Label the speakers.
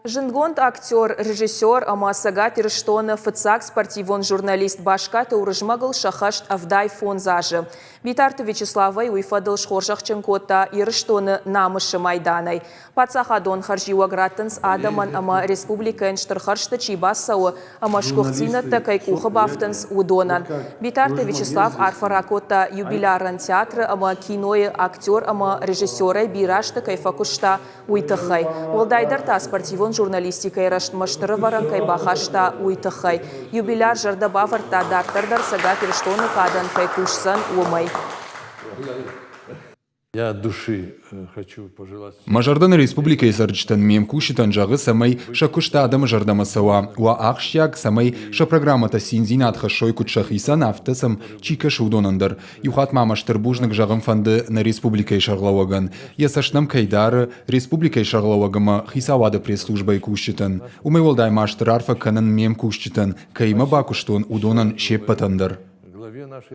Speaker 1: Зындгонд актер, режиссер ӕмӕ Цӕгат Ирыстоны фыццаг спортивон журналист Баскаты Уырызмӕгыл сӕххӕст 75 азы. Битарты Вячеславӕй уый фӕдыл схорзӕхджын кодта Ирыстоны Намысы майданӕй. Паддзахадон хӕрзиуӕг раттынц адӕмӕн ӕмӕ республикӕйӕн стыр хӕрзты чи бацӕуы ӕмӕ сгуыхтдзинӕдтӕ кӕй къухы бафтынц, уыдонӕн. Битарты Вячеслав арфӕ ракодта юбилярӕн театры ӕмӕ кинойы актер ӕмӕ режиссерӕй бирӕ азты кӕй фӕкуыста, уый тыххӕй. Уӕлдайдӕр та спортивон журналистикӕйы рӕзтмӕ стыр ӕвӕрӕн кӕй бахаста, уый тыххӕй. Юбиляр зӕрдӕ бавӕрдта, дарддӕр дӕр Цӕгат Ирыстоны кадӕн кӕй кусдзӕн, уымӕй.
Speaker 2: Я от души хочу пожелать.
Speaker 3: Мӕ зӕрдӕ нӕ республикӕйы цӕрджытӕн, ме мкусджытӕн зӕгъы, цӕмӕй сӕ куыст адӕмы зӕрдӕмӕ цӕуа, уа ахсджиаг, цӕмӕй сӕ программӕтӕ циндзинад хӕссой куыд сӕхицӕн, афтӕ сӕм чи кӕсы, уыдонӕн дӕр. Иу хатт ма мӕ стыр бузныг зӕгъын фӕнды нӕ республикӕйы сӕргълӕууӕгӕн, йӕ цӕст нӕм кӕй дары, республикӕйы сӕргълӕууӕг ӕмӕ хицауады пресс-службӕйы кусджытӕн. Уымӕй уӕлдай ма стыр арфӕ кӕнын ме мкусджытӕн, кӕимӕ бакуыстон, уыдонӕн се ппӕтӕн дӕр.